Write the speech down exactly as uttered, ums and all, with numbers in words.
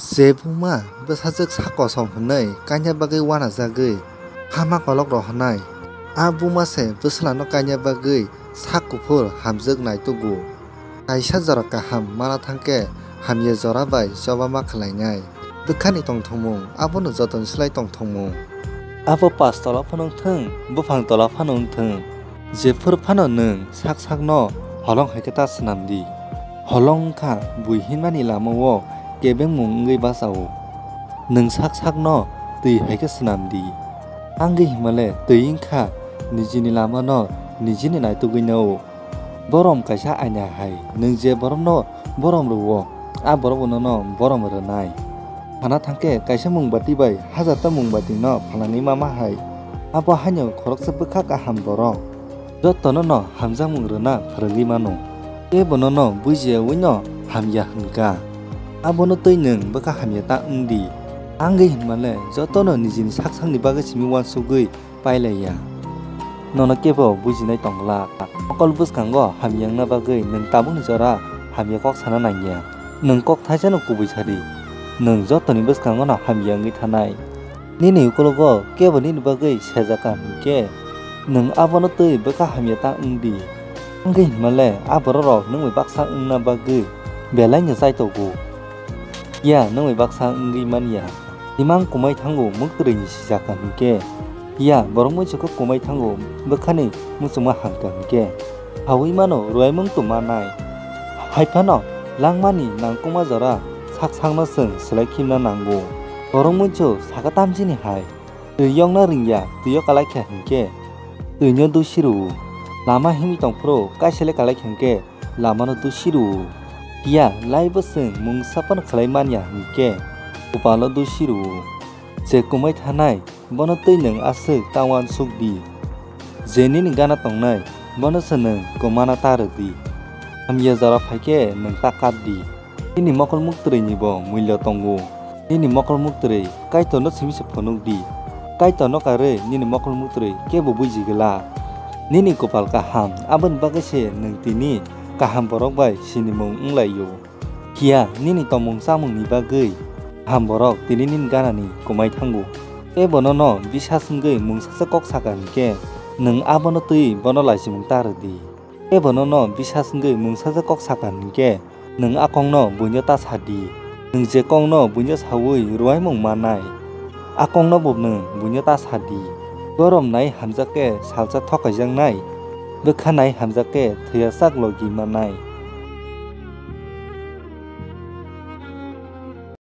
Je buma bwsajwk sak kosom hwnwi kaina bagwi uanajagwi hama kolok rohornai, a buma se bwslano kaina bagwi sak kuphur hamjwk naitugo. Kaisa jora kaham mana thangkhe hamya jora bai choba ma khlainai. Bwkhani tongthokmung abono jotoni slai tongthokmung. Abo pas tola phano wngthwng, buphang tola phano wngthwng, jephuru phano nwng sak sakno holong hai khe ta swnam di. Holong wngkha bui hinmani lamao kebengmung wngwi bachao. Nwng sak sakno twi hai khe swnam di. Angwi himale twi wngkha nijini lamano nijini naitugwi nao. Borom kaisa aina hai, nwng je boromno borom rwo, a borok bo nono borom rwnai. Sana thangkhe kaisa mungbati bai hajarta mungbatino phalangwi mama hai, abo haino khoroksa bwkha kaham borok. Jotono no hamjakmung rwna phwrwngwi mano. Kebo nono bujiyawi no hamya hwnka. Abono twi nwng bwkha hamya ta wng di. Angwi hwnmale jotono nijini sak sakni bagwi simi uansugwi pailaiya. Nono kebo bujinai tongla. Mokol bwskango hamya wngna bagwi nwng tabukni jora hamya kok sana nangya. Nwng kok thaisano kubui sadi. Nwng jotoni bwskangono hamya wngwi thanai. Nini ukologo kebo nini bagwi sejaka hwnkhe, nwng abono twi bwkha hamya ta wng di. Wngwi hwnmale a bororok nwng bai baksa wngna bagwi belaino chaitogo. Phiya nwng bai baksa wngwi manya. Imang kumai thango muktrwini sijaka hwnkhe, phiya borok muichukhe kumai thango bwkhani muchungma hamka hwnkhe, hawi mano rwimung tongmanai. Haiphano langmani nangkukma jora sak sakno chwng swlai khimna nango. Borok muichu saka tamchini hai. Twi yokna ringya, twi o kalai kha hwnkhe, twino dusi rwo. Lama himwi tongphuru kaisa le kalai kha hwnkhe, lamano dusi rwo. Phiya laibo chwng mungsa phano khlai manya hwnkhe, kupalo dusi rwo. Je kumai thanai, bono twi nwng aswk ta uansuk di. Je nini gana tongnai, bono se nwng kwmana ta rw di. Hamya jora phai khe nwng ta kap di. Nini mokol muktrwini bo mulya tongo. Nini mokol muktrwi Kaitorno simi se phunuk di. Kaitorno karwi nini mokol muktrwi kebo buji glak. Nini kupal kaham, aboni bagwi se nwng tini kaham borok bai sinimung wng lai-o. Phiya nini tongmung chamungni bagwi kaham borok tini nini ganani kwmai thango. Tei bono no bisas wngwi mungsa se kok saka hwnkhe, nwng abono twi bono lachimung ta rw di. Tei bono no bisas wngwi mungsa se kok saka hwnkhe, nwng a kokno buino ta sa di. Nwng je kokno buino saui rwuaimung mannai, a kokno bo nwng buino ta sa di. Borom nai hamjak khe salsa thokaijaknai, bwkha nai hamjak khe thwiyasak logi mannai.